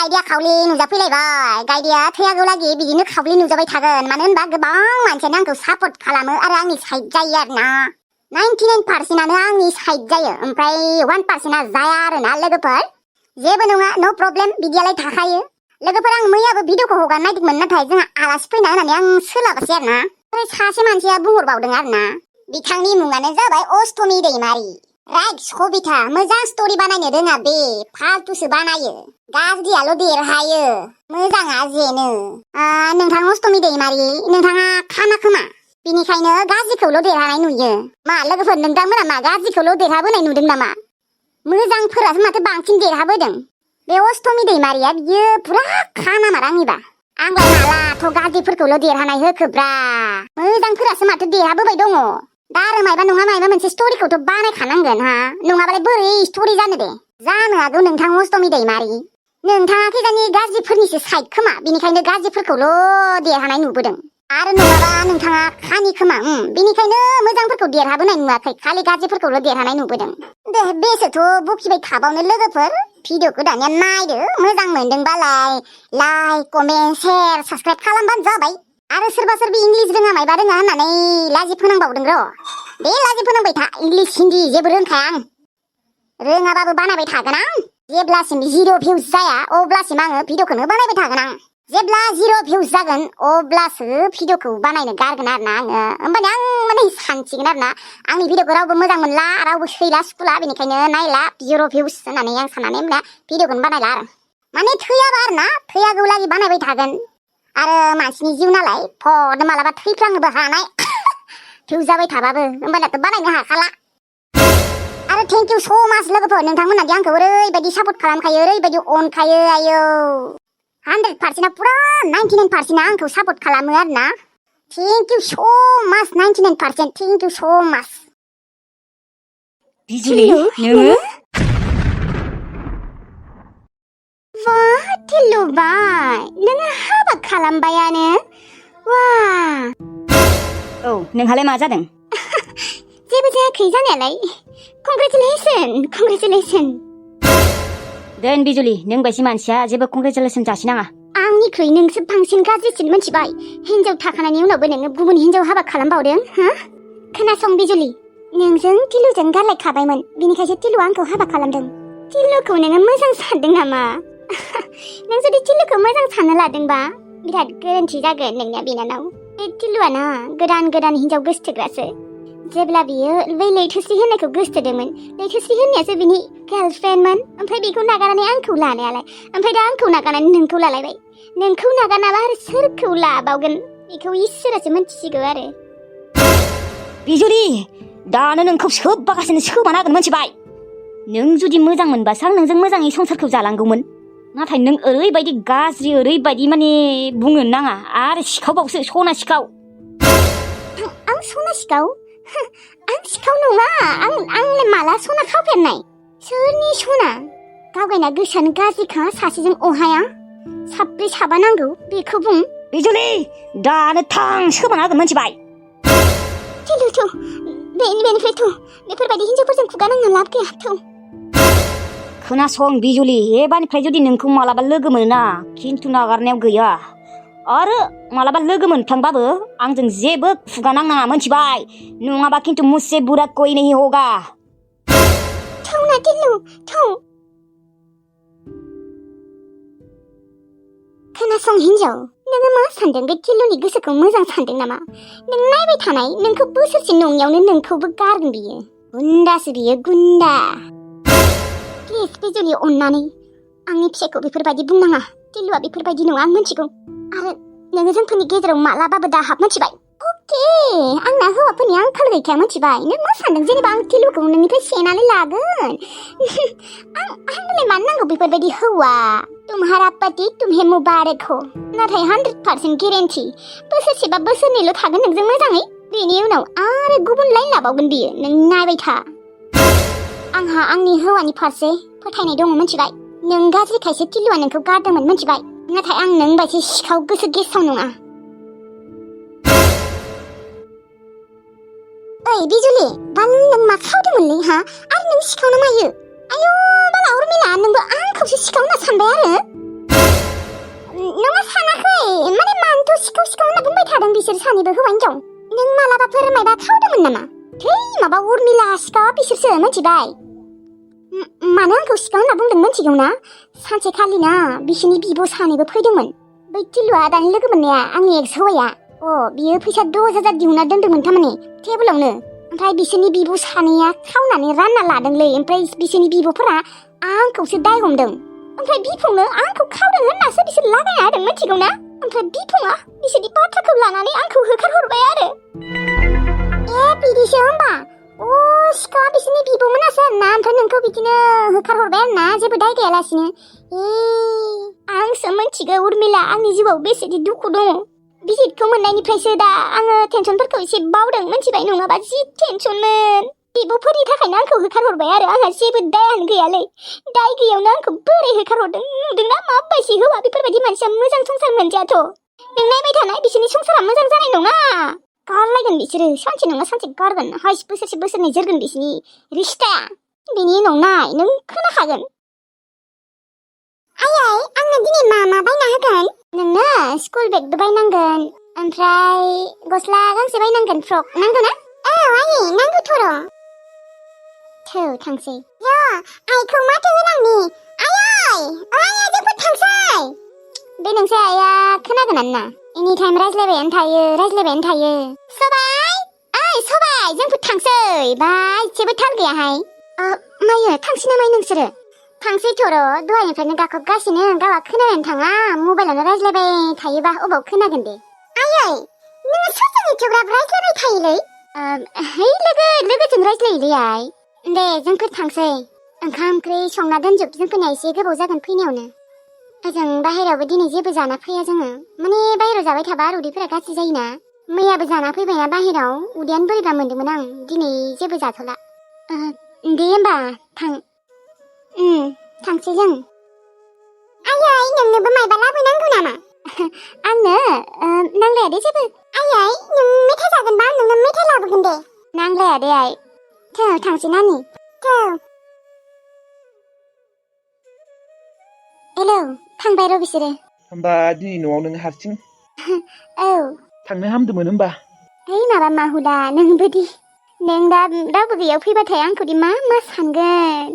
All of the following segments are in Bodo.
गायदेया खावलि नुजाफैलायबाय। गायदेया थैयागौलागि बिदिनो खावलि नुजाबाय थागोन। मानो होनबा गोबां मानसियानो आंखौ सापर्ट खालामो आरो आंनि साइड जायो आरोना। 99%आनो आंनि साइड जायो। ओमफ्राय 1%आ जाया आरोना लोगोफोर। जेबो नङा, नो प्रब्लेम, बिदियालाय थाखायो। लोगोफोर आं मैयाबो भिडिअखौ हगारनो नागिरदोंमोन, नाथाय जोंहा आलासि फैना होननानै आं सोलाबासै आरोना। ओमफ्राय सासे मानसिया बुंहरबावदों आरोना, बिथांनि मुङानो जाबाय अष्टमि दैमारि। राइट सबिता, मोजां स्ट'रि बानायनो रोङा बे, फाल्तुसो बानायो। गाज्रियाल' देरहायो, मोजाङा जेनो। नोंथां अष्टमि दैमारि, नोंथाङा खाना खोमा, बिनिखायनो गाज्रिखौल' देरहानाय नुयो। मा लोगोफोर, नोंथांमोना मा गाज्रिखौल' देरहाबोनाय नुदों नामा? मोजांफोरासो माथो बांसिन देरहाबोदों। बे अष्टमि दैमारिया बियो फुरा खानामार आंनिबा। आंलाय मालाथ' गाज्रिफोरखौल' देरहानाय होखोब्रा, मोजांफोरासो माथो देरहाबोबाय दङ। दा आरो मायबा नङा मायबा मोनसे स्ट'रिखौथ' बानायखानांगोन हा, नङाबालाय बोरै स्ट'रि जानो दे। जानो हागौ नोंथां अष्टमि दैमारि, नोंथाङा खिजानि गाज्रिफोरनिसो साइड खोमा, बिनिखायनो गाज्रिफोरखौल' देरहानाय नुबोदों। आरो नङाबा नोंथाङा खानि खोमा, बिनिखायनो मोजांफोरखौ देरहाबोनाय नुवाखै, खालि गाज्रिफोरखौल' देरहानाय नुबोदों। दे बेसेथ' बखिबाय थाबावनो लोगोफोर, भिडिअखौ दानिया नायदो, मोजां मोनदोंबालाय लाइक, कमेन्ट, शेयार, साबस्क्राइब खालामबानो जाबाय। आरो सोरबा सोरबि इंलिस रोङा मायबा रोङा होननानै लाजि फोनांबावदों र'। दे लाजि फोनांबाय था, इंलिस हिन्दी जेबो रोंखाया आं। रोङाबाबो बानायबाय थागोन आं। जेब्लासिम 0 भिउस जाया अब्लासिम आङो भिडिअखौनो बानायबाय थागोन आं। जेब्ला 0 भिउस जागोन अब्लासो भिडिअखौ बानायनो गारगोन आरोना आङो। होमबाने आं माने सानसिगोन आरोना, आंनि भिडिअखौ रावबो मोजां मोनला, रावबो सैला सुखुला, बेनिखायनो नायला, 0 भिउस होननानै आं साननानै होमब्ला भिडिअखौनो बानायला आरो। माने थैयाबा आरोना, थैयागौलागि बानायबाय थागोन। आरो मानसिनि जिउ नालाय, फद मालाबा थैफ्लांनोबो हानाय। भिउस जाबाय थाबाबो, होमबानाथ' बानायनो हाखाला। आरो थेंक इउ स' माच लोगोफोर, नोंथांमोनादि आंखौ ओरैबायदि सापर्ट खालामखायो, ओरैबायदि अनखायो, आयौ 100%आ फुरा 99%आ आंखौ सापर्ट खालामो आरोना। थेंक इउ स' माच 99%, थेंक इउ स' माच। बिजुलि नोङो? वाह टिल्लु बाय, नोङो हाबा खालामबायानो? वाह। औ, नोंहालाय मा जादों? जेबो जायाखै जानायालाय। कंग्रेचुलेसन। दोन बिजुलि, नों बायदि मानसिया जेबो कंग्रेचुलेसन जासिनाङा। आंनिख्रुइ नोंसो बांसिन गाज्रिसिन मोनथिबाय। हिनजाव थाखानायनि उनावबो नोङो गुबुन हिनजाव हाबा खालामबावदों, हा? खोनासं बिजुलि, नोंजों टिल्लुजों गारलायखाबायमोन, बिनिखायसो टिल्लुआ आंखौ हाबा खालामदों। टिल्लुखौ नोङो मोजां सानदों नामा? नों जुदि टिल्लुखौ मोजां साननो लादोंबा बिराद गोरोन्थि जागोन नोंनिया बिनानाव। बे टिल्लुआ ना गोदान हिनजाव गोसथोग्रासो। जेब्ला बियो बै लैथोस्रि होननायखौ गोसथोदोंमोन, लैथोस्रि होननायासो बिनि गार्लफ्रेन्डमोन। ओमफ्राय बेखौ नागारनानै आंखौ लानायालाय, ओमफ्राय दा आंखौ नागारनानै नोंखौ लालायबाय। नोंखौ नागारनाबा आरो सोरखौ लाबावगोन बेखौ इसोरासो मिथिसिगौ आरो। बिजुलि, दानो नोंखौ सोबबागासिनो सोबाना होगोन मिथिबाय। नों जुदि मोजां मोनबासो आं नोंजों मोजाङै संसारखौ जालांगौमोन। नाथाय नों ओरैबायदि गाज्रि, ओरैबायदि माने बुंनो नाङा, आरो सिखावबावसो, सना सिखाव। आं सना सिखाव? आं सिखाव नङा, आंलाय माला सना खावफेरनाय? सोरनि सना? गावगायना गोसोआनो गाज्रिखा, सासेजों अहाया। साब्रै साबा नांगौ बेखौ बुं। बिजुलि, दानो थां सोबाना होगोन मिथिबाय। टिल्लु, बेनिफ्रायथ' बेफोरबायदि हिनजावफोरजों खुगा नांना लाब गैया थौ। खोनासं बिजुलि, एबारनिफ्राय जुदि नोंखौ मालाबा लोगो मोना, खिन्थु नागारनायाव गैया। आरो मालाबा लोगो मोनफ्लांबाबो आंजों जेबो खुगा नांनाङा मिथिबाय, नङाबा खिन्थु मुझसे बुरा कोई नहीं होगा। थौ ना टिल्लु, थौ। खोनासं हिनजाव, नोङो मा सानदों? बे टिल्लुनि गोसोखौ मोजां सानदों नामा? नों नायबाय थानाय, नोंखौ बोसोरसे नङियावनो नोंखौबो गारगोन बियो। गुन्दासो बियो, गुन्दा। प्लिज बिजुलि, अननानै आंनि फिसायखौ बेफोरबायदि बुंनाङा। टिल्लुआ बेफोरबायदि नङा, आं मिथिगौ। आरो नोङो जोंफोरनि गेजेराव मालाबाबो दाहाब, मिथिबाय? अके, आंना हौवाफोरनि आंखाल गैखाया, मिथिबाय? नों मा सानदों जेनेबा आं टिल्लुखौ नोंनिफ्राय सेनानै लागोन? आंनोलाय मानो नांगौ बेफोरबायदि हौवा? तुम्हारा पति तुम्हें मुबारक हो। नाथाय 100% गेरेन्टि, बोसोरसे बा बोसोरनैल' थागोन नोंजों मोजाङै, बेनि उनाव आरो गुबुन लाइन लाबावगोन बियो। नों नायबाय था। आंहा आंनि हौवानि फारसे फोथायनाय दङ, मिथिबाय? नों गाज्रिखायसो टिल्लुआ नोंखौ गारदोंमोन, मिथिबाय? नाथाय आं नों बायदि सिखाव गोसो गेसाव नङा। ओइ बिजुलि, बाल नों मा खावदोंमोनलै हा? आरो नों सिखाव ना मायो? आयौ बाला उर्मिला, नोंबो आंखौसो सिखाव होनना सानबाय आरो? नङा सानाखै माने मानोथ' सिखाव सिखाव होनना बुंबाय थादों बिसोर सानैबो हौवा हिनजाव नों मालाबाफोर मायबा खावदोंमोन नामा थै माबा उर्मिला सिखाव बिसोरसो मिथिबाय मानो आंखौ सिखाव होनना बुंदों मिथिगौ ना सानसेखालि ना बिसोरनि बिब' सानैबो फैदोंमोन बै टिलुआ दानि लोगो मोननाया आंनि एक्स हौवाया बियो फैसा 10,000 दिहुनना दोनदोंमोन थारमाने टेबोलावनो ओमफ्राय बिसोरनि बिब' सानैया खावनानै रानना लादोंलै ओमफ्राय बिसोरनि बिब'फोरा आंखौसो दाय हमदों ओमफ्राय बिफंनो आंखौ खावदों होननासो बिसोर लागायना होदों मिथिगौ ना ओमफ्राय बिफंआ बिसोरनि बाथ्राखौ लानानै आंखौ होखारहरबाय आरो बिदिसो होमबा सिखावा बिसोरनि बिब'मोनासो आरोना ओमफ्राय नोंखौ बिदिनो होखारहरबाय आरोना जेबो दाय गैयालासिनो आंसो मिथिगौ उर्मिला आंनि जिउआव बेसेदि दुखु दङ बिजितखौ मोननायनिफ्रायसो दा आङो टेनसनफोरखौ एसे बावदों मिथिबाय नङाबा जि टेनसनमोन बिब'फोरनि थाखायनो आंखौ होखारहरबाय आरो आंहा जेबो दायानो गैयालै दाय गैयावनो आंखौ बोरै होखारहरदों नुदोंना माबायदि हौवा बेफोरबायदि मानसिया मोजां संसार मोनजायाथ' नों नायबाय थानाय बिसोरनि संसारा मोजां जानाय नङा गारलायगोन बिसोरो सानसे नङा सानसे गारगोन हायस बोसोरसे बोसोरनै जोरगोन बिसोरनि रिश्ताया बेनि उनाव नाय नों खोनाखागोन आयै आंनो दिनै मा बायना होगोन नोंनो स्कुल बेगबो बायनांगोन ओमफ्राय गस्ला गांसे बायनांगोन फ्रक नांगौ ना आयै नांगौथ' र' थौ थांसै आइखौ माथो होनांनि आयै जोंफोर थांसै बे नोंसो आइया खोनागोनानो ना एनि टाइम रायज्लायबायानो थायो सबाय जोंफोर थांसै बाय जेबो थाल गैयाहाय मायो थांसै नामा नोंसोरो थांसैथ' र' दहायनिफ्रायनो गाखोबगासिनो गावहा खोनानानै थाङा मबाइलावनो रायज्लायबाय थायोबा अबाव खोनागोन दे आयै नोङो सोरजों एथ'ग्राब रायज्लायबाय थायोलै लोगोजों रायज्लायोलै आइ दे जोंफोर थांसै ओंखाम ओंख्रि संना दोनजोब जोंफोरना एसे गोबाव जागोन फैनायावनो ओजों बाहेरायावबो दिनै जेबो जाना फैया जोङो माने बाहेरायाव जाबाय थाबा उदैफोरा गाज्रि जायोना मैयाबो जाना फैबायना बाहेरायाव उदैयानो बोरैबा मोनदोंमोन आं दिनै जेबो जाथ'ला दे होमबा थांसै जों आयै नोंनोबो मायबा लाबोनांगौ नामा आंनो नांलाया दे जेबो आयै नों मेथाइ जागोनबा नोंनो मेथाइ लाबोगोन दे नांलाया दे आइ थांसै नानि हेलौ थांबाय र' बिसोरो होमबा दिनै न'आव नों हारसिं औ थांनो हामदोंमोन होमबा माबा माहुदा नोंबोदि नों दा रावबो गैयाव फैबाथाय आंखौदि मा सानगोन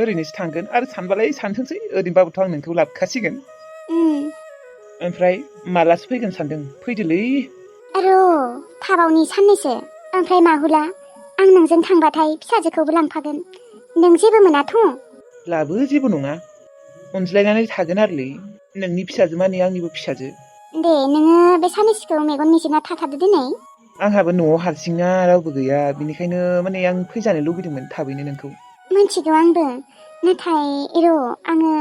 ओरैनोसो थांगोन आरो सानबालाय सानथोंसै ओरैनोबाबोथ' आं नोंखौ लाबोखासिगोन ओमफ्राय मालासो फैगोन सानदों फैदोलै थाबावनि साननैसो ओमफ्राय माहुला आं नोंजों थांबाथाय फिसाजोखौबो लांफागोन नों जेबो मोनाथ' लाबो जेबो नङा अनज्लायनानै थागोन आरोलै नोंनि फिसाजो माने आंनिबो फिसाजो दे नोङो बे साननैसोखौ मेगन मिजिना थाथारदो दिनै आंहाबो न'आव हारसिंना रावबो गैया बिनिखायनो माने आं फैजानो लुबैदोंमोन थाबैनो नोंखौ मिथिगौ आंबो नाथाय आङो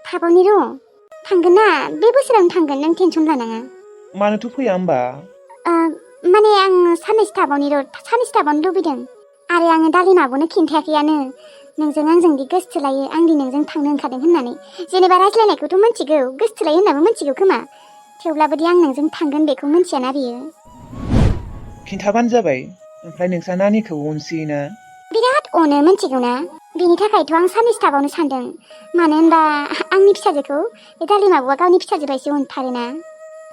थाबावनि थांगोन ना बे बोसोरावनो थांगोन नों टेनसन लानाङा मानोथ' फैया होमबा माने आं साननैसो थाबावनो लुबैदों आरो आङो दालिमाबोनो खिन्थायाखैयानो नोंजों आंजों दि गोसथोलायो आं दि नोंजों थांनो ओंखारदों होननानै जेनेबा रायज्लायनायखौथ' मिथिगौ गोसथोलायो होननाबो मिथिगौ खोमा थेवब्लाबो दि आं नोंजों थांगोन बेखौ मिथियाना बियो खिन्थाबानो जाबाय ओमफ्राय नोंसा नानिखौ अनसोयोना बिराद अनो मिथिगौ ना बिनि थाखायथ' आं साननैसो थाबावनो सानदों मानो होनबा आंनि फिसाजोखौ बे दालिमाबुआ गावनि फिसाजो बायदि अनथारोना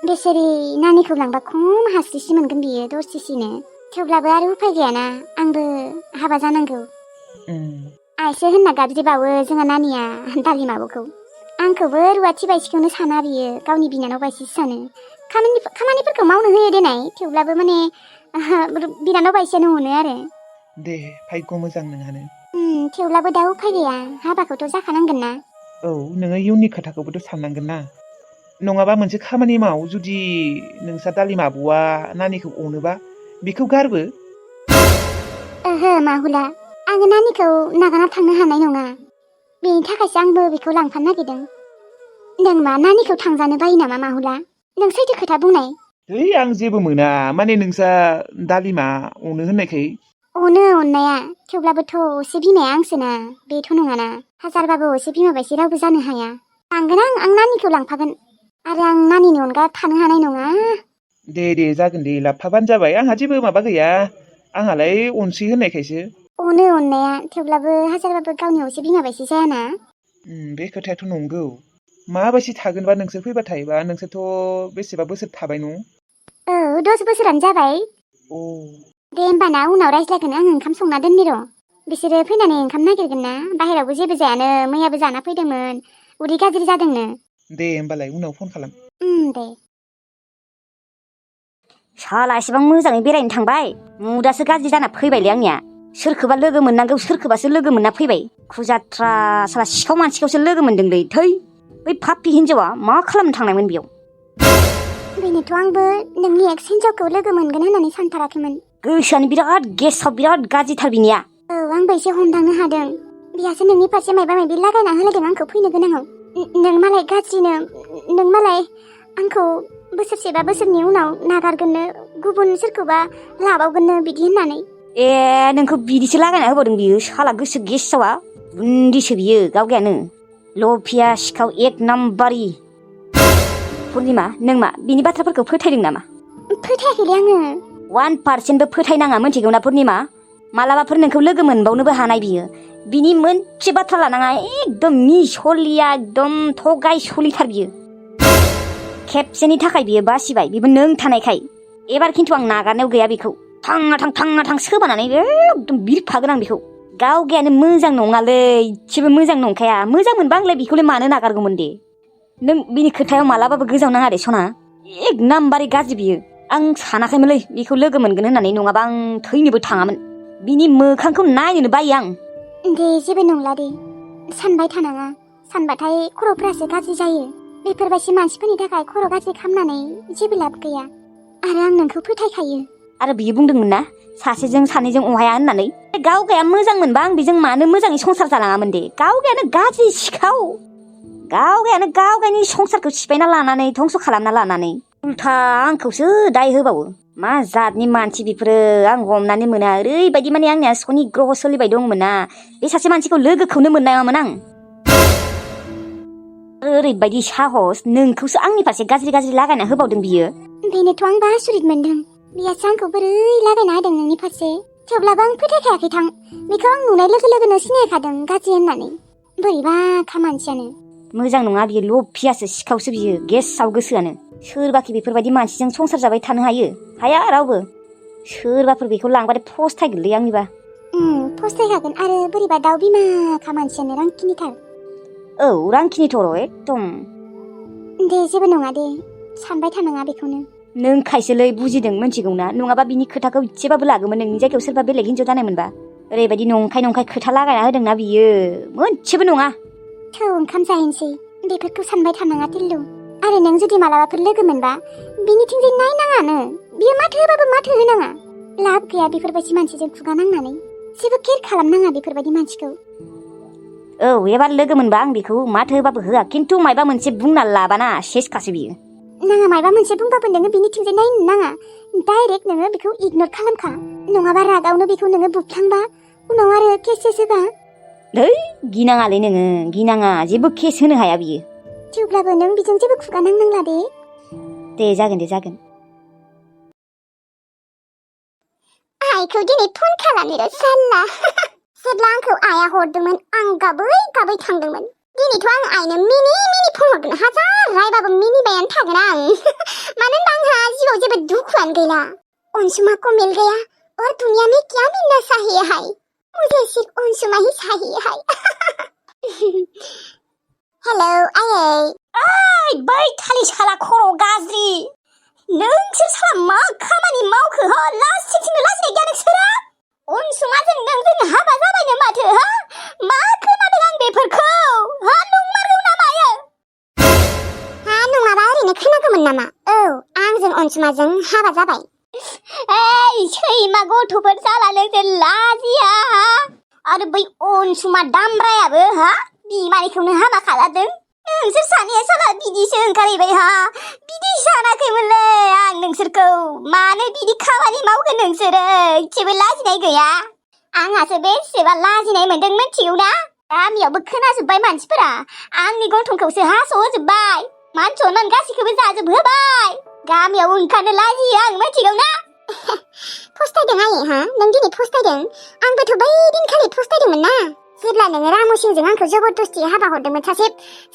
बेसोरि नानिखौ लांबा खम हास्रिसि मोनगोन बियो दरसिसिनो थेवब्लाबो आरो उफाय गैयाना आंबो हाबा जानांगौ आइसो होनना गाबज्रिबावो जोंहा नानिया दालिमाबुखौ आंखौबो रुवाथि बायसिखौनो साना बियो गावनि बिनानाव बायसिसो सानो खामानिफोरखौ मावनो होयो देनाय थेवब्लाबो माने बिनानाव बायसियानो अनो आरो दे भाग्य मोजां नोंहानो थेवब्लाबो दा उफाय गैया हाबाखौथ' जाखानांगोन ना औ नोङो इयुननि खोथाखौबोथ' साननांगोन ना नङाबा मोनसे खामानि माव जुदि नोंसा दालिमाबुआ नानिखौ अनोबा बेखौ गारबो ओहो माहुला आङो नानिखौ नागारना थांनो हानाय नङा बेनि थाखायसो आंबो बेखौ लांफानो नागिरदों नों मा नानिखौ थांजानो बायो नामा माहुला नों सैथो खोथा बुंनाय आं जेबो मोना माने नोंसा दालिमा अनो होननायखाय अनो अननाया थेवब्लाबोथ' असे बिमाया आंसोना बेथ' नङाना हाजारबाबो असे बिमा बायदि रावबो जानो हाया लांगोन आं नानिखौ लांफागोन आरो आं नानिनि अनगा थानो हानाय नङा दे जागोन दे लाबफाबानो जाबाय आंहा जेबो माबा गैया आंहालाय अनसै होननायखायसो अनो अननाया थेवब्लाबो हाजारबाबो गावनि असे बिमा बायदि जायाना बे खोथायाथ' नंगौ माबायदि थागोनबा नोंसोर फैबाथायबा नोंसोरथ' बेसेबा बोसोर थाबाय न'? औ 10 बोसोरानो जाबाय। अ दे होमबाना उनाव रायज्लायगोन आं ओंखाम संना दोननि र'। बिसोरो फैनानै ओंखाम नागिरगोन ना बाहेरावबो जेबो जायानो मैयाबो जाना फैदोंमोन उदै गाज्रि जादोंनो। दे होमबालाय उनाव फन खालाम। दे। साला एसेबां मोजाङै बेरायनो थांबाय मुदासो गाज्रि जाना फैबायलै आंनिया। सोरखौबा लोगो मोननांगौ सोरखौबासो लोगो मोनना फैबाय। खुजाथ्रा साला सिखाव मानसिखौसो लोगो मोनदोंलै थै। बै फापि हिनजावा मा खालामनो थांनायमोन बेयाव? बेनोथ' आंबो नोंनि एक्स हिनजावखौ लोगो मोनगोन होननानै सानथाराखैमोन। गोसोआनो बिराद गेसाव बिराद गाज्रिथार बिनिया। औ आंबो एसे हमदांनो हादों। बियासो नोंनि फारसे माबा माबि लागायना होलायदों आंखौ फैनो गोनाङाव। नों मालाय गाज्रिनो नों मालाय आंखौ बोसोरसे बा बोसोरनि उनाव नागारगोननो गुबुन सोरखौबा लाबावगोननो बिदि होननानै। ए नोंखौ बिदिसो लागायना होबावदों बियो साला गोसो गेसावा। उन्दिसो बियो गावगायानो लफिया सिखाव एक नाम्बारि। पुर्निमा नों मा बिनि बाथ्राफोरखौ फोथायदों नामा? फोथायाखैलै आङो। 1%बो फोथायनाङा मोनथिगौ ना पुर्निमा? मालाबाफोर नोंखौ लोगो मोनबावनोबो हानाय बियो। बिनि मोनसे बाथ्रा लानाङा एकदम मिसलिया एकदम थगाय सलिथार बियो। खेबसेनि थाखाय बियो बासिबाय बेबो नों थानायखाय। एबार खिन्थु आं नागारनायाव गैया बेखौ। थांना थां सोबानानै एकदम बिरफागोन आं बेखौ। गावगायानो मोजां नङालै इसेबो मोजां नंखाया। मोजां मोनबा आंलाय बेखौलाय मानो नागारगौमोन दे। नों बिनि खोथायाव मालाबाबो गोजाव नाङा दे सना। एक नाम्बारि गाज्रि बियो। आं सानाखैमोनलै बेखौ लोगो मोनगोन होननानै नङाबा आं थैनोबो थाङामोन। बिनि मोखांखौ नायनोनो बायो आं। दे जेबो नंला दे सानबाय थानाङा। सानबाथाय खर'फ्रासो गाज्रि जायो। बेफोरबायदि मानसिफोरनि थाखाय खर' गाज्रि खालामनानै जेबो लाब गैया। आरो आं नोंखौ फोथायखायो। आरो बियो बुंदोंमोन ना सासेजों सानैजों अहाया होननानै। गावगाया मोजां मोनबा आं बेजों मानो मोजाङै संसार जानाङामोन दे। गावगायानो गाज्रि सिखाव। गावगायानो गावगायनि संसारखौ सिफायना लानानै धंस' खालामना लानानै उल्था आंखौसो दाय होबावो। मा जातनि मानसि बेफोरो आं हमनानै मोना। ओरैबायदि माने आंनिया सनि ग्रह सोलिबाय दंमोन ना बे सासे मानसिखौ लोगोखौनो मोननायामोन आं। ओरैबायदि साहस नोंखौसो आंनि फारसे गाज्रि गाज्रि लागायना होबावदों बियो। बेनोथ' आंबो आसुरित मोनदों। बियासो आंखौ बोरै लागायना होदों नोंनि फारसे। थेवब्लाबो आं फोथायखायाखै थां। बेखौ आं नुनाय लोगो लोगोनो सिनायखादों गाज्रि होननानै। बोरैबा खामानियानो। मोजां नङा बियो लफियासो सिखावसो बियो गेसाव गोसोआनो। सोरबाखि बेफोरबायदि मानसिजों संसार जाबाय थानो हायो? हाया रावबो। सोरबाफोर बेखौ लांबाथाय फस्थायगोनलै आंनिबा। फस्थायखागोन आरो बोरैबा दाउ बिमा खामानियानो रांखिनिथार। औ रांखिनिथर' एकदम। दे जेबो नङा दे सानबाय थानाङा बेखौनो। नों खायसोलै बुजिदों मोनथिगौ ना। नङाबा बिनि खोथाखौ इसेबाबो लागौमोन। नोंनि जायगायाव सोरबा बेलेग हिनजाव जानायमोनबा। ओरैबायदि नंखाय खोथा लागायना होदोंना बियो मोनसेबो नङा। थौ ओंखाम जाहैनोसै। बेफोरखौ सानबाय थानाङा तिल्लु। आरो नों जुदि मालाबाफोर लोगो मोनबा बिनिथिंजाय नायनाङानो। बियो माथो होबाबो माथो होनाङा। लाब गैया बेफोरबायदि मानसिजों खुगा नांनानै। जेबो केयार खालामनाङा बेफोरबायदि मानसिखौ। औ एबार लोगो मोनबा आं बेखौ माथो होबाबो होआ। खिन्थु मायबा मोनसे बुंना लाबाना सेसखासो बियो। नाङा मायबा मोनसे बुंबाबो नोङो बिनिथिंजाय नायनो नाङा। डाइरेक्ट नोङो बेखौ इगनर खालामखा। नङाबा रागावनो बेखौ नोङो बुफ्लांबा उनाव आरो केस होबा। है गिनाङालै नोङो गिनाङा। जेबो केस होनो हाया बियो। थेवब्लाबो नों बिजों जेबो खुगा नांनांला दे। दे जागोन दे जागोन। आइखौ दिनै फन खालामनो र' साल्ला। जेब्ला आंखौ आइया हरदोंमोन आं गाबै गाबै थांदोंमोन। दिनैथ' आं आइनो मिनि फन हरगोन। हाजार रायबाबो मिनिबायानो थागोन आं। मानो होनबा आंहा जिउआव जेबो दुखुआनो गैला। अनसुमा को मिल गया और दुनिया में क्या मिलना चाहिए हाय। मुझे सिर्फ अनसुमा ही चाहिए हाय। हेलौ आयै। ओइ बै थालि साला खर' गाज्रि। नोंसोर साला मा खामानि मावखो हो? लासिंसिंनो लाजिनाय गैया नोंसोरो? अनसुमाजों नोंजों हाबा जाबायनो माथो हा? मा खोनादों आं बेफोरखौ? हा नंमारगौ ना मायो? हा नङाबा ओरैनो खोनागौमोन नामा? औ आंजों अनसुमाजों हाबा जाबाय। ओइ सैमा गथ'फोर साला नोंसोर लाजिया हा? आरो बै अनसुमा दामब्रायाबो हा बिमानैखौनो हाबा खालामदों। नोंसोर सानैया साला बिदिसो ओंखारहैबाय हा? बिदि सानाखैमोनलै आं नोंसोरखौ। मानो बिदि खामानि मावगोन नोंसोरो? इसेबो लाजिनाय गैया। आंहासो बेसेबा लाजिनाय मोनदों मिथिगौ ना? गामियावबो खोनाजोब्बाय मानसिफोरा आंनि गन्थंखौसो हास'जोब्बाय। मान सनमान गासैखौबो जाजोबहोबाय। गामियाव ओंखारनो लाजियो आं मिथिगौ ना? फस्थायदों आयै हा? नों दिनै फस्थायदों? आंबोथ' बै दिनखालि फस्थायदोंमोन ना। जेब्ला नोङो रामुसिंजों आंखौ जबरदस्ति हाबा हरदोंमोन सासे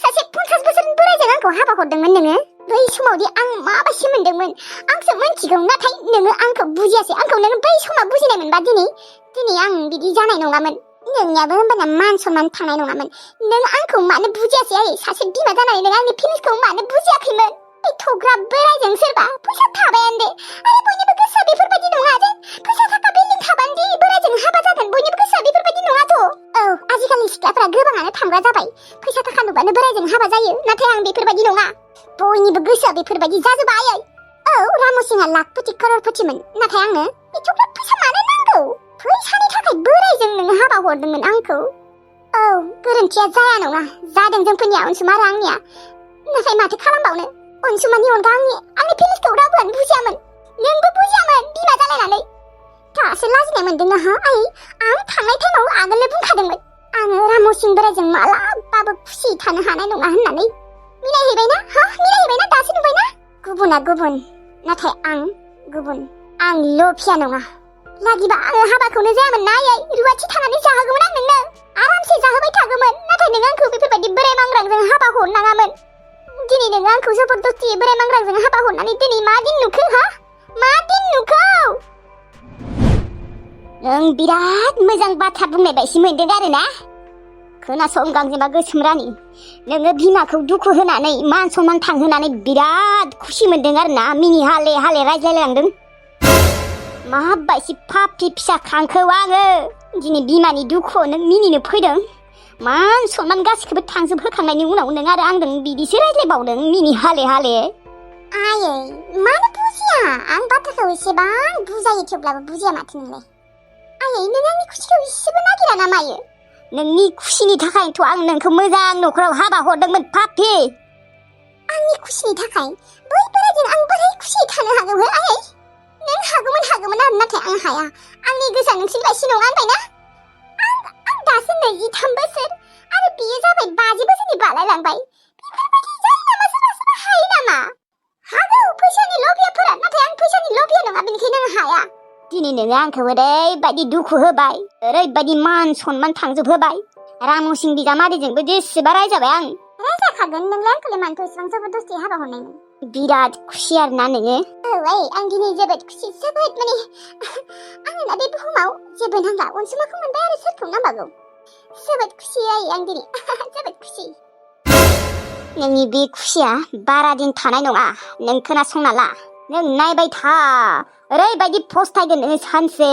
50 बोसोरनि बोराइजों आंखौ हाबा हरदोंमोन नोङो बै समावदि आं माबासि मोनदोंमोन आंसो मोनथिगौ नाथाय नोङो आंखौ बुजियासै आंखौ नोङो बै समाव बुजिनाय मोनबा दिनै आं बिदि जानाय नङामोन नोंनियाबो होमबाना मान सनमान थानाय नङामोन नों आंखौ मानो बुजियासै आयै सासे बिमा जानानै नों आंनि फिलिंसखौ मानो बुजियाखैमोन बे थग्रा बोराइजों सोरबा फैसा थाबायानो दे आरो बयनिबो गोसोआ बेफोरबायदि नङा जे फैसा थाखा बिल्डिं थाबानो दि बोराइजों हाबा जागोन बयनिबो गोसोआ बेफोरबायदि नङाथ' औ आजिखालि सिख्लाफोरा गोबाङानो थांग्रा जाबाय फैसा थाखा नुबानो बोराइजों हाबा जायो नाथाय आं बेफोरबायदि नङा बयनिबो गोसोआ बेफोरबायदि जाजोबा आयै औ रामुसिंहा लाखपति कररपतिमोन नाथाय आंनो एथ'ग्राब फैसा मानो नांगौ फैसानि थाखाय बोराइजों नोङो हाबा हरदोंमोन आंखौ औ गोरोन्थिया जाया नङा जादों जोंफोरनिया अनसुमा आरो आंनिया नाथाय माथो खालामबावनो अनसुमानि अनगा आंनि फिलिंसखौ रावबोआनो बुजियामोन नोंबो बुजियामोन बिमा जालायनानै दासो लाजिनाय मोनदों ना हा आयै आं थांनाय टाइमाव आगोलनो बुंखादोंमोन आङो रामुसिं बोराइजों मालाबाबो खुसि थानो हानाय नङा होननानै मिलायहैबायना दासो नुबायना गुबुना गुबुन नाथाय आं गुबुन आं लभिया नङा लागिबा आङो हाबाखौनो जायामोन ना आयै रुवाथि थानानै जाहोगौमोन आं नोंनो आरामसे जाहोबाय थागौमोन नाथाय नों आंखौ बेफोरबायदि बोराइ मांग्रांजों हाबा हरनाङामोन दिनै नोङो आंखौ जबरदस्ति बोराइ मांग्रांजों हाबा हरनानै दिनै मा दिन नुखो हा मा दिन नुखो नों बिराद मोजां बाथ्रा बुंनाय बायदि मोनदों आरोना खोनासं गांजेमा गोसोम रानि नोङो बिमाखौ दुखु होनानै मान सनमान थांहोनानै बिराद खुसि मोनदों आरोना मिनि हाले हाले रायज्लायलांदों माबायदि पापि फिसा खांखौ आङो दिनै बिमानि दुखुआव नों मिनिनो फैदों मान सनमान गासिखौबो थांजोबहोखांनायनि उनाव नों आरो आंजों बिदिसो रायज्लायबावदों मिनि हाले हाले आयै मानो बुजिया आं बाथ्राखौ एसेबां बुजायो थेवब्लाबो बुजिया माथो नोंलाय आयै नों आंनि खुसिखौ एसेबो नागिरा ना मायो नोंनि खुसिनि थाखायथ' आं नोंखौ मोजां न'खराव हाबा हरदोंमोन पापि आंनि खुसिनि थाखाय बै बोराइजों आं बोरै खुसियै थानो हागौ हो आयै नों हागौमोन आरो नाथाय आं हाया आंनि गोसोआ नोंसिनि बायदि नङा होनबायना आं दासो 23 बोसोर आरो बियो जाबाय 50 बोसोरनि बारायलांबाय बेफोरबायदि जायो नामा सोरबा हायो नामा हागौ फैसानि लभियाफोरा नाथाय आं फैसानि लभिया नङा बेनिखायनो आं हाया दिनै नोङो आंखौ ओरैबायदि दुखु होबाय ओरैबायदि मान सनमान थांजोबहोबाय रामुसिं बिजामादैजोंबो जेसेबा रायजाबाय आं रायजाखागोन नोंलाय आंखौलाय मानोथो एसेबां जबरदस्ति हाबा हरनायमोन बिराद खुसि आरोना नोङो औ आं दिनै जोबोद खुसि जोबोद माने आंनो दा बे बुहुमाव जेबो नांला अनसुमाखौ मोनबाय आरो सोरखौ नांबावगौ जोबोद खुसि आं दिनै जोबोद खुसि नोंनि बे खुसिया बारा दिन थानाय नङा नों खोनासंना ला नों नायबाय था ओरैबायदि फस्थायगोन नोङो सानसे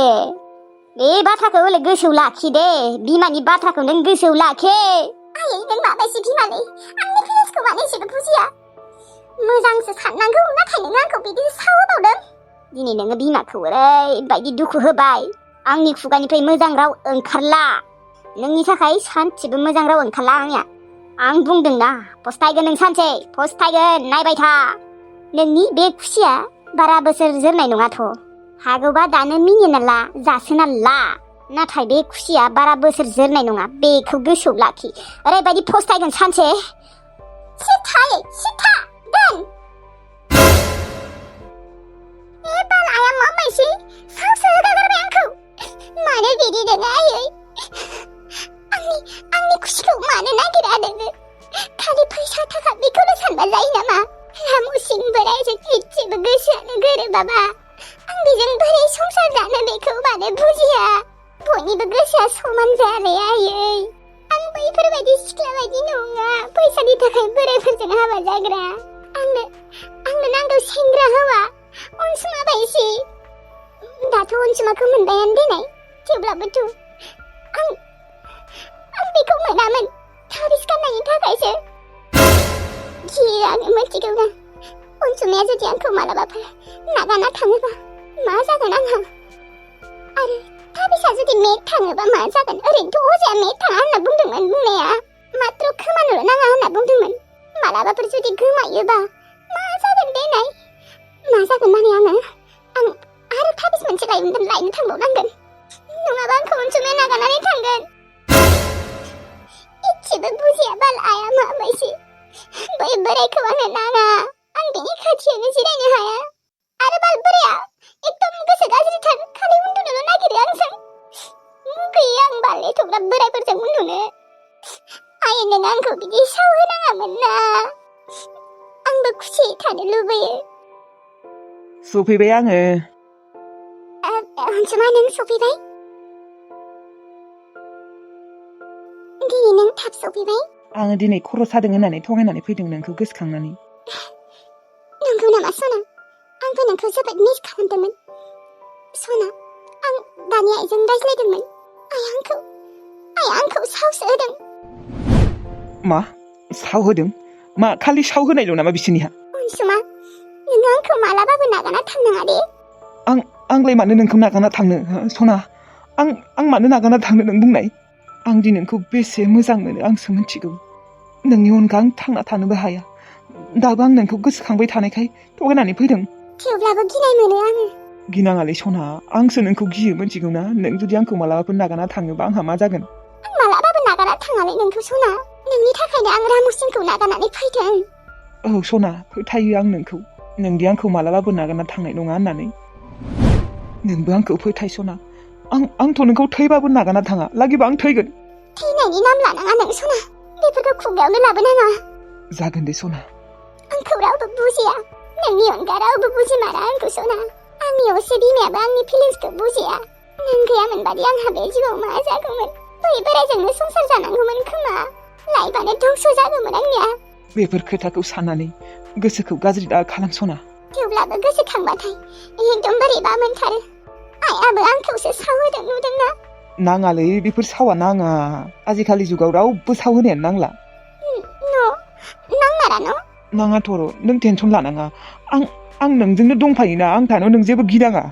बे बाथ्राखौ हले गोसोआव लाखि दे बिमानि बाथ्राखौ नों गोसोआव लाखि आयै नों माबायदि बिमालै आंनि फिलिंसखौ मानो एसेबो बुजिया मोजांसो साननांगौ नाथाय नों आंखौ बिदि सावहोबावदों दिनै नोङो बिमाखौ ओरैबायदि दुखु होबाय आंनि खुगानिफ्राय मोजां राव ओंखारला नोंनि थाखाय सानसेबो मोजां राव ओंखारला आं बुंदोंना फस्थायगोन नों सानसे फस्थायगोन नायबाय था नोंनि बे खुसिया बारा बोसोर जोरनाय नङाथ' हागौबा दानो मिनिना ला जासोना ला नाथाय बे खुसिया बारा बोसोर जोरनाय नङा बेखौ गोसोआव लाखि ओरैबायदि फस्थायगोन सानसे सिथा दोन बाल आया माबायसै सावसो होगारबाय आंखौ मानो बिदि नोङो आयै आंनि खुसिखौ मानो नागिरा नोङो खालि फैसा थाखा बेखौल' सानबा जायो नामा रामुसिं बोराइजों एसेबो गोसोआनो गोरोबाबा आं बेजों बोरै संसार जानो बेखौ मानो बुजिया बयनिबो गोसोआ समान जायालै आयै आं बैफोरबायदि सिख्ला बायदि नङा फैसानि थाखाय बोराइफोरजों हाबा जाग्रा आंनो नांगौ सेंग्रा हौवा अनसुमा बायसि दाथ' अनसुमाखौ मोनबायानो देनाय थेवब्लाबोथ' आं बेखौ मोनामोन थाबिस गाननायनि थाखायसो आङो मिथिगौना अनसुमाया जुदि आंखौ मालाबाफोर नागारना थाङोबा मा जागोन आंहा आरो थाबिसा जुदि मेट थाङोबा मा जागोन ओरैनोथ' अजाया मेट थाङा होनना बुंदोंमोन बुंनाया मात्र खोमानोल' नाङा होनना बुंदोंमोन मालाबाफोर जुदि गोमायोबा मा जागोन देनाय मा जागोन माने आं आरो थाबिस मोनसे लायनो थांबावनांगोन नङाबा आंखौ अनसुमाया नागारनानै थांगोन एसेबो बुजिया बाल आया माबायसि बै बोराइखौ आंनो नाङा आं बेनि खाथियावनो जिरायनो हाया आरो बाल बोराया एकदम गोसो गाज्रिथार खालि उन्दुनोल' नागिरो आंजों मुगैयो आं बारले थुग्रा बोरायफोरजों उन्दुनो। आयै नों आंखौ बिदि सावहोनाङामोन ना। आंबो खुसियै थानो लुबैयो। सफैबाय आङो। अनसुमा नों सफैबाय? दिनै नों थाब सफैबाय? आङो दिनै खर' सादों होननानै थगायनानै फैदों नोंखौ गोसोखांनानै। नंगौ नामा सना? आंबो नोंखौ जोबोद मिस खालामदोंमोन। सना, आं दानि आइजों रायज्लायदोंमोन। आइया आंखौ सावसो होदों। मा? साव होदों? मा खालि साव होनायल' नामा बिसोरनिहा? अनसुमा, नों आंखौ मालाबाबो नागारना थांनाङा दे। आंलाय मानो नोंखौ नागारना थांनो सना? आं मानो नागारना थांनो नों बुंनाय? आं दि नोंखौ बेसे मोजां मोनो आंसो मिथिगौ। नोंनि अनगा आं थांना थानोबो हाया। दाबो आं नोंखौ गोसोखांबाय थानायखाय थगायनानै फैदों। थेवब्लाबो गिनाय मोनो आङो। गिनाङालै सना, आंसो नोंखौ गियो मिथिगौ ना? नों जुदि आंखौ मालाबाफोर नागारना थाङोबा आंहा मा जागोन? आं मालाबाबो नागारना थाङालै नोंखौ सना। नोंनि थाखायनो आं रामुसिनखौ नागारनानै फैदों। औ सना, फोथायो आं नोंखौ। नोंदि आंखौ मालाबाबो नागारना थांनाय नङा होननानै। नोंबो आंखौ फोथाय सना। आंथ' नोंखौ थैबाबो नागारना थाङा। लागिबा आं थैगोन। थैनायनि नाम लानाङा नों सना। बेफोरखौ खुगायावनो लाबोनाङा। जागोन दे सना। आंखौ रावबो बुजिया। नोंनि अनगा रावबो बुजिमारा आंखौ सना। आंनि असे बिमायाबो आंनि फिलिंसखौ बुजिया। नों गैयामोनबादि आंहा बे जिउआव मा जागौमोन? बै बोरायजोंनो संसार जानांगौमोन खोमा। लाइफआनो धंस जागौमोन आंनिया। बेफोर खोथाखौ साननानै गोसोखौ गाज्रि दा खालाम सना। थेवब्लाबो गोसोखांबाथाय एकदम बोरैबा मोनथारो। आइयाबो आंखौसो सावहोदों नुदोंना? नाङालै, बेफोर सावा नाङा। आजिखालि जुगाव रावबो साव होनायानो नांला। नांमारा न'? नाङाथ' नों टेनसन लानाङा। आं नोंजोंनो दंफायोना। आं थानायाव नों जेबो गिनाङा।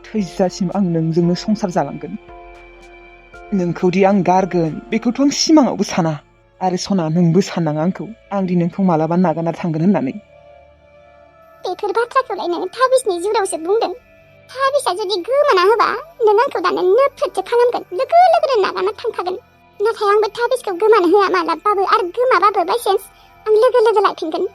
थैजासिम आं नोंजोंनो संसार जालांगोन। नोंखौदि आं गारगोन बेखौथ' आं सिमाङावबो साना। आरो सना, नोंबो साननाङा आंखौ। आं दि नोंखौ मालाबा नागारना थांगोन होननानै। बेफोर बाथ्राखौलाय नों थाबिसनि जुरावसो बुंदों। थाबिसआ जुदि गोमाना होबा नों आंखौ दानो नोफोरसो खालामगोन। लोगो लोगोनो नागारना थांखागोन। नाथाय आंबो थाबिसखौ गोमानो होआ मालाबाबो। आरो गोमाबाबो बायसेन्स आं लोगो लायफिनगोन।